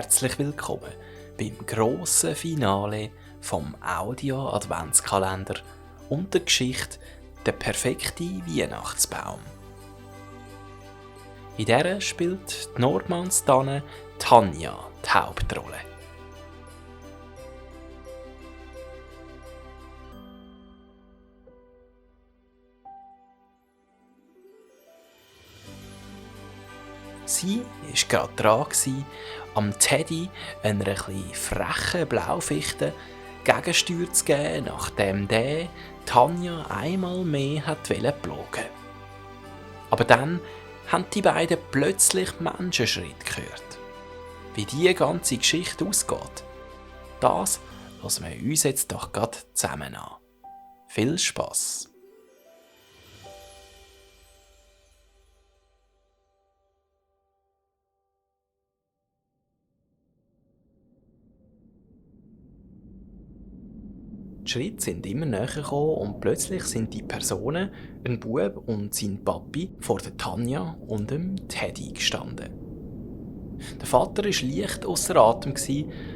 Herzlich willkommen beim grossen Finale vom Audio-Adventskalender und der Geschichte «Der perfekte Weihnachtsbaum». In dieser spielt die Nordmannstanne Tanja die Hauptrolle. Sie war gerade dran, am Teddy, einer etwas frechen Blaufichte, Gegensteuer zu geben, nachdem der Tanja einmal mehr plagen. Aber dann haben die beiden plötzlich Menschenschritt gehört. Wie diese ganze Geschichte ausgeht, das hören wir uns jetzt doch gerade zusammen an. Viel Spass! Die Schritte sind immer näher gekommen und plötzlich sind die Personen, ein Bub und sein Papi, vor der Tanja und dem Teddy gestanden. Der Vater war leicht ausser Atem,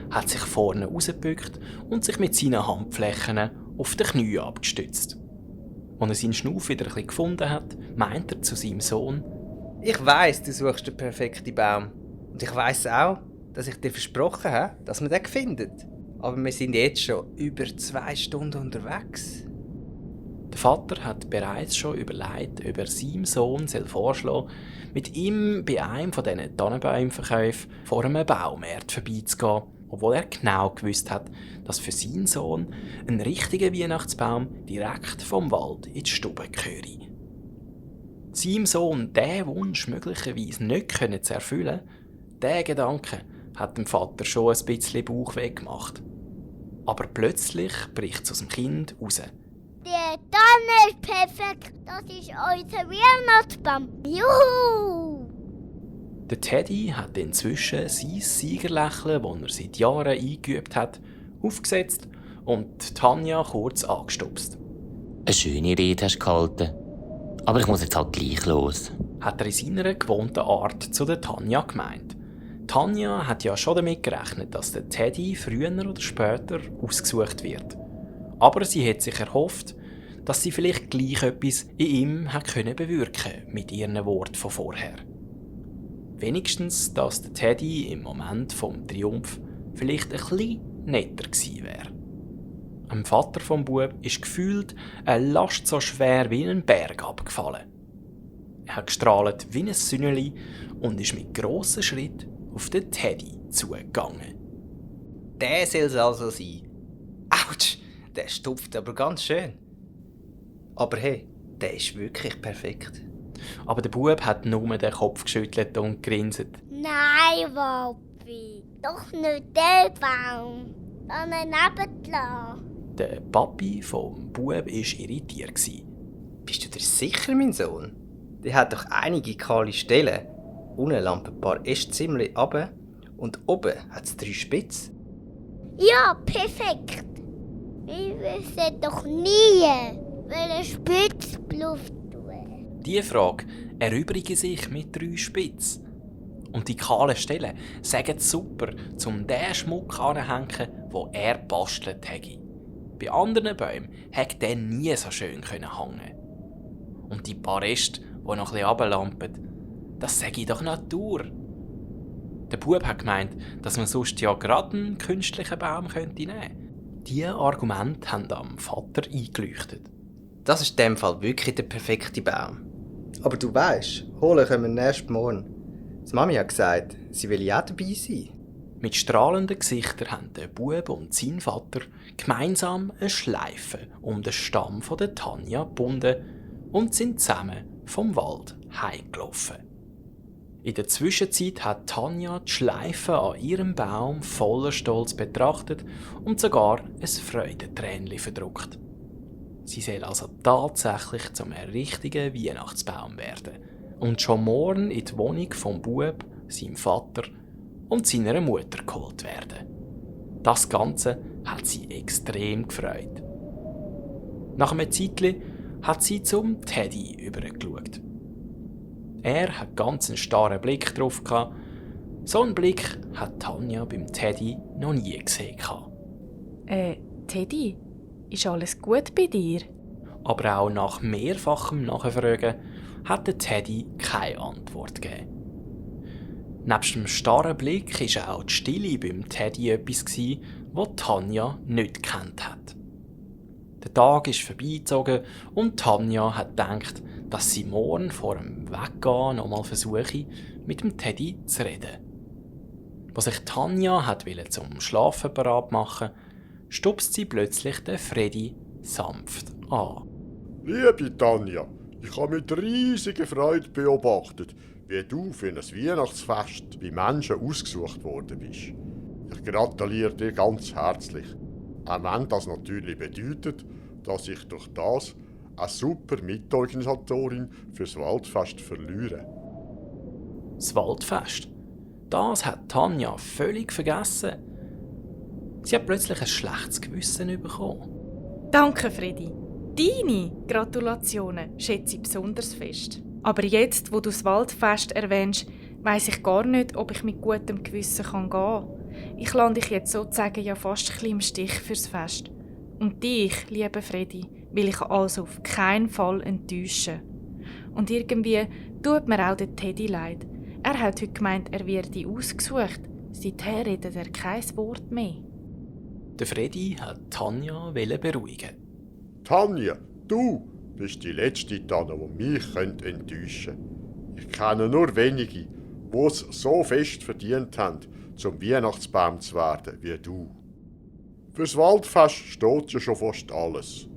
hat sich vorne rausgebückt und sich mit seinen Handflächen auf die Knie abgestützt. Als er seinen Schnuff wieder ein bisschen gefunden hat, meint er zu seinem Sohn: Ich weiss, du suchst den perfekten Baum. Und ich weiss auch, dass ich dir versprochen habe, dass man den findet. Aber wir sind jetzt schon über 2 Stunden unterwegs. Der Vater hat bereits schon überlegt, ob er seinem Sohn vorschlagen soll, mit ihm bei einem von diesen Tannenbaumverkäufen vor einem Baumarkt vorbeizugehen, obwohl er genau gewusst hat, dass für seinen Sohn ein richtiger Weihnachtsbaum direkt vom Wald in die Stube gehöre. Seinem Sohn diesen Wunsch möglicherweise nicht zu erfüllen, diesen Gedanke hat dem Vater schon ein bisschen Bauchweh gemacht. Aber plötzlich bricht es aus dem Kind raus. Der Tanne ist perfekt, das ist unser Weihnachtsbaum. Juhu! Der Teddy hat inzwischen sein Siegerlächeln, das er seit Jahren eingeübt hat, aufgesetzt und Tanja kurz angestupst. Eine schöne Rede hast du gehalten. Aber ich muss jetzt halt gleich los, hat er in seiner gewohnten Art zu der Tanja gemeint. Tanja hat ja schon damit gerechnet, dass der Teddy früher oder später ausgesucht wird. Aber sie hat sich erhofft, dass sie vielleicht gleich etwas in ihm bewirken konnte mit ihren Worten von vorher. Wenigstens, dass der Teddy im Moment vom Triumph vielleicht ein bisschen netter gewesen wäre. Dem Vater vom Bub ist gefühlt eine Last so schwer wie ein Berg abgefallen. Er hat gestrahlt wie ein Sünneli und ist mit grossen Schritten auf den Teddy zugegangen. Der soll es also sein. Autsch, der stupft aber ganz schön. Aber hey, der ist wirklich perfekt. Aber der Bub hat nur den Kopf geschüttelt und grinset. Nein, Papi, doch nicht der Baum, sondern nebendran. Der Papi vom Bub war irritiert. Bist du dir sicher, mein Sohn? Der hat doch einige kahle Stellen. Unten lampen ein paar Äste ziemlich runter und oben hat es 3 Spitzen. Ja, perfekt. Wir wissen doch nie, welche Spitze Luft tun. Diese Frage erübrige sich mit 3 Spitzen. Und die kahlen Stellen sagen super, um den Schmuck anzuhängen, den er bastelt hätte. Bei anderen Bäumen hätte der nie so schön hängen. Und die paar Äste, die noch ein bisschen runterlampen, das sage ich doch Natur. Der Bub hat gemeint, dass man sonst ja gerade einen künstlichen Baum nehmen könnte. Diese Argumente haben am Vater eingeleuchtet. Das ist in dem Fall wirklich der perfekte Baum. Aber du weisst, holen können wir erst morgen. Die Mami hat gesagt, sie will ja dabei sein. Mit strahlenden Gesichtern haben der Bub und sein Vater gemeinsam eine Schleife um den Stamm der Tanja gebunden und sind zusammen vom Wald heimgelaufen. In der Zwischenzeit hat Tanja die Schleife an ihrem Baum voller Stolz betrachtet und sogar ein Freudentränchen verdruckt. Sie soll also tatsächlich zum richtigen Weihnachtsbaum werden und schon morgen in die Wohnung vom Bub, seinem Vater und seiner Mutter geholt werden. Das Ganze hat sie extrem gefreut. Nach einem Zeitchen hat sie zum Teddy übergeschaut. Er hat ganz einen starren Blick drauf gehabt So einen Blick hat Tanja beim Teddy noch nie gesehen. Teddy, ist alles gut bei dir? Aber auch nach mehrfachem Nachfragen hat der Teddy keine Antwort gegeben. Nebst dem starren Blick war auch die Stille beim Teddy etwas, das Tanja nicht gekannt hat. Der Tag ist vorbeigezogen und Tanja hat gedacht, dass sie morgen vor dem Weggehen nochmal versuche, mit dem Teddy zu reden. Als sich Tanja hat zum Schlafen bereit machen, stupst sie plötzlich den Freddy sanft an. Liebe Tanja, ich habe mit riesiger Freude beobachtet, wie du für ein Weihnachtsfest bei Menschen ausgesucht worden bist. Ich gratuliere dir ganz herzlich. Auch wenn das natürlich bedeutet, dass ich durch das eine super Mitorganisatorin fürs Waldfest verliere. Das Waldfest? Das hat Tanja völlig vergessen. Sie hat plötzlich ein schlechtes Gewissen bekommen. Danke, Freddy. Deine Gratulationen schätze ich besonders fest. Aber jetzt, wo du das Waldfest erwähnst, weiss ich gar nicht, ob ich mit gutem Gewissen gehen kann. Ich lasse dich jetzt sozusagen ja fast ein bisschen im Stich fürs Fest. Und dich, lieber Freddy, will ich also auf keinen Fall enttäuschen. Und irgendwie tut mir auch der Teddy leid. Er hat heute gemeint, er werde ausgesucht. Seither redet er kein Wort mehr. Der Freddy hat Tanja beruhigen. Tanja, du bist die letzte Tanne, die mich enttäuschen könnte. Ich kenne nur wenige, die es so fest verdient haben, zum Weihnachtsbaum zu werden wie du. Fürs Waldfest steht ja schon fast alles.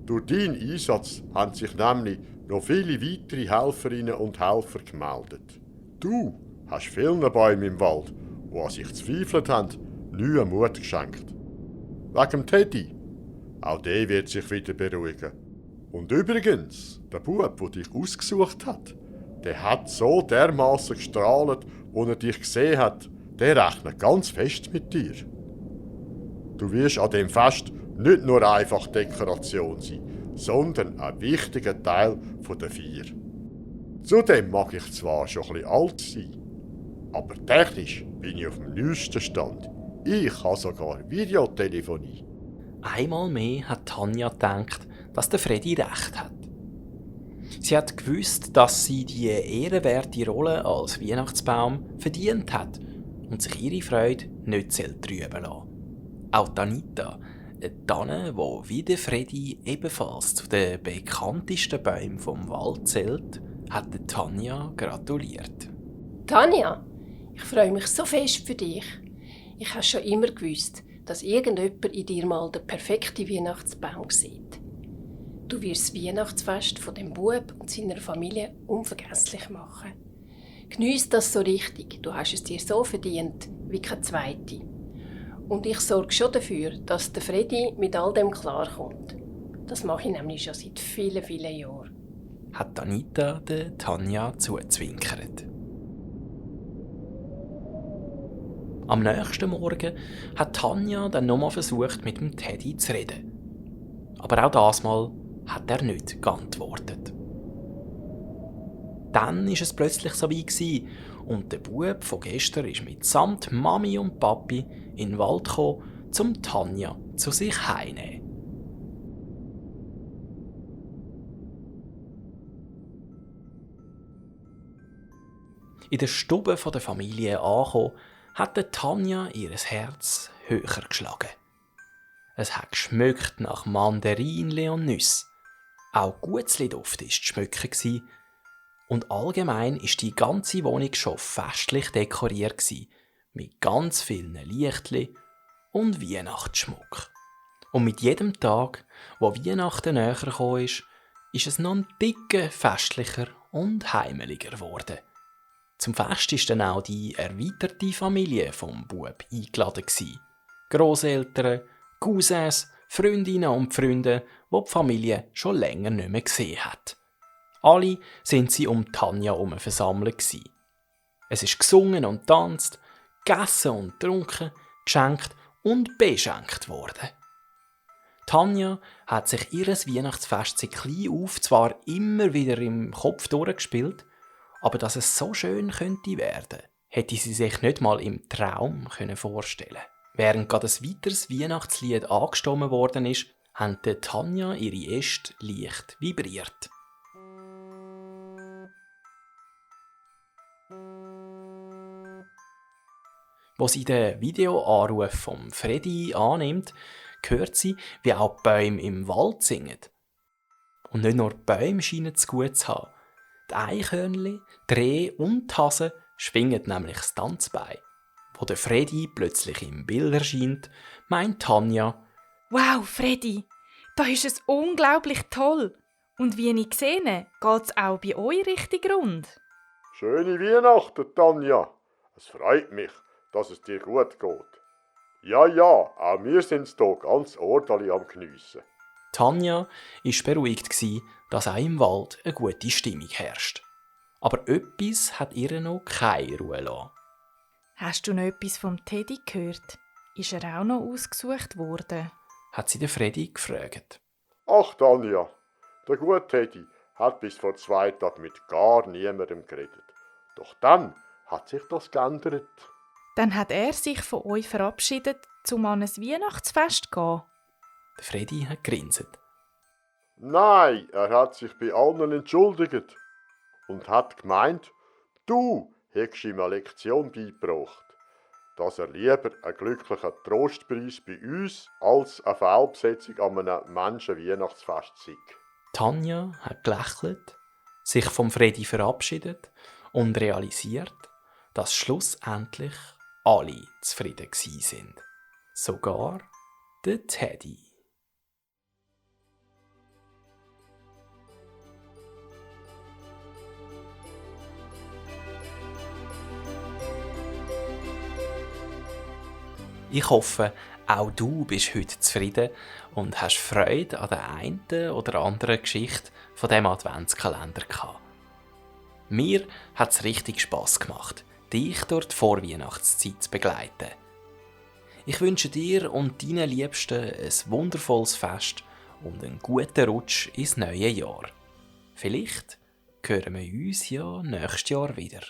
Durch deinen Einsatz haben sich nämlich noch viele weitere Helferinnen und Helfer gemeldet. Du hast vielen Bäumen im Wald, die an sich gezweifelt haben, neuen Mut geschenkt. Wegen dem Teddy. Auch der wird sich wieder beruhigen. Und übrigens, der Bub, der dich ausgesucht hat, der hat so dermaßen gestrahlt, als er dich gesehen hat, der rechnet ganz fest mit dir. Du wirst an dem Fest nicht nur einfach Dekoration sein, sondern ein wichtiger Teil der Feier. Zudem mag ich zwar schon ein bisschen alt sein, aber technisch bin ich auf dem neuesten Stand. Ich habe sogar Videotelefonie. Einmal mehr hat Tanja gedacht, dass der Freddy recht hat. Sie hat gewusst, dass sie die ehrenwerte Rolle als Weihnachtsbaum verdient hat und sich ihre Freude nicht trüben lassen. Auch Anita, eine Tanne, die wie der Freddy ebenfalls zu den bekanntesten Bäumen vom Wald zählt, hat Tanja gratuliert. Tanja, ich freue mich so fest für dich. Ich habe schon immer gewusst, dass irgendjemand in dir mal den perfekten Weihnachtsbaum sieht. Du wirst das Weihnachtsfest von dem Bub und seiner Familie unvergesslich machen. Geniess das so richtig, du hast es dir so verdient wie kein Zweite. Und ich sorge schon dafür, dass der Freddy mit all dem klarkommt. Das mache ich nämlich schon seit vielen, vielen Jahren. Hat Anita der Tanja zuzwinkert. Am nächsten Morgen hat Tanja dann nochmal versucht, mit dem Teddy zu reden. Aber auch das Mal hat er nicht geantwortet. Dann war es plötzlich so weit und der Bub von gestern ist mitsamt Mami und Papi in den Wald gekommen, um Tanja zu sich heimzunehmen. In der Stube der Familie angekommen, hat Tanja ihr Herz höher geschlagen. Es hat geschmückt nach Mandarinli und Nüsse. Auch Gutzli-Duft war zu schmecken. Und allgemein war die ganze Wohnung schon festlich dekoriert, mit ganz vielen Lichtli und Weihnachtsschmuck. Und mit jedem Tag, wo Weihnachten näher kam, ist es noch ein dicker, festlicher und heimeliger geworden. Zum Fest war dann auch die erweiterte Familie vom Bub eingeladen. Grosseltern, Cousins, Freundinnen und Freunde, die Familie schon länger nicht mehr gesehen hat. Alle sind sie um Tanja herum versammelt. Es ist gesungen und tanzt, gegessen und getrunken, geschenkt und beschenkt worden. Tanja hat sich ihr Weihnachtsfest seit klein auf zwar immer wieder im Kopf durchgespielt, aber dass es so schön könnte werden, hätte sie sich nicht mal im Traum vorstellen können. Während gerade ein weiteres Weihnachtslied angestimmt worden ist, haben Tanja ihre Äste leicht vibriert. Als sie den Videoanruf von Freddy annimmt, hört sie, wie auch die Bäume im Wald singen. Und nicht nur die Bäume scheinen es gut zu haben. Die Eichhörnchen, die Rehe und die Hasen schwingen nämlich das Tanzbein. Wo der Freddy plötzlich im Bild erscheint, meint Tanja: Wow, Freddy, da ist es unglaublich toll. Und wie ich sehe, geht es auch bei euch richtig rund. Schöne Weihnachten, Tanja. Es freut mich, dass es dir gut geht. Ja, auch wir sind hier ganz ordentlich am Geniessen. Tanja war beruhigt, dass auch im Wald eine gute Stimmung herrscht. Aber etwas hat ihr noch keine Ruhe gelassen. Hast du noch etwas vom Teddy gehört? Ist er auch noch ausgesucht worden? Hat sie den Freddy gefragt. Ach, Tanja, der gute Teddy hat bis vor 2 Tagen mit gar niemandem geredet. Doch dann hat sich das geändert. Dann hat er sich von euch verabschiedet, um an ein Weihnachtsfest zu gehen. Der Freddy hat grinset. Nein, er hat sich bei allen entschuldigt und hat gemeint, du hättest ihm eine Lektion beigebracht, dass er lieber einen glücklichen Trostpreis bei uns als eine Fehlbesetzung an einem Menschen-Weihnachtsfest sei. Tanja hat gelächelt, sich vom Freddy verabschiedet und realisiert, dass schlussendlich alle zufrieden sind. Sogar der Teddy. Ich hoffe, auch du bist heute zufrieden und hast Freude an der einen oder anderen Geschichte von diesem Adventskalender gehabt. Mir hat es richtig Spass gemacht, dich durch die Vorweihnachtszeit zu begleiten. Ich wünsche dir und deinen Liebsten ein wundervolles Fest und einen guten Rutsch ins neue Jahr. Vielleicht hören wir uns ja nächstes Jahr wieder.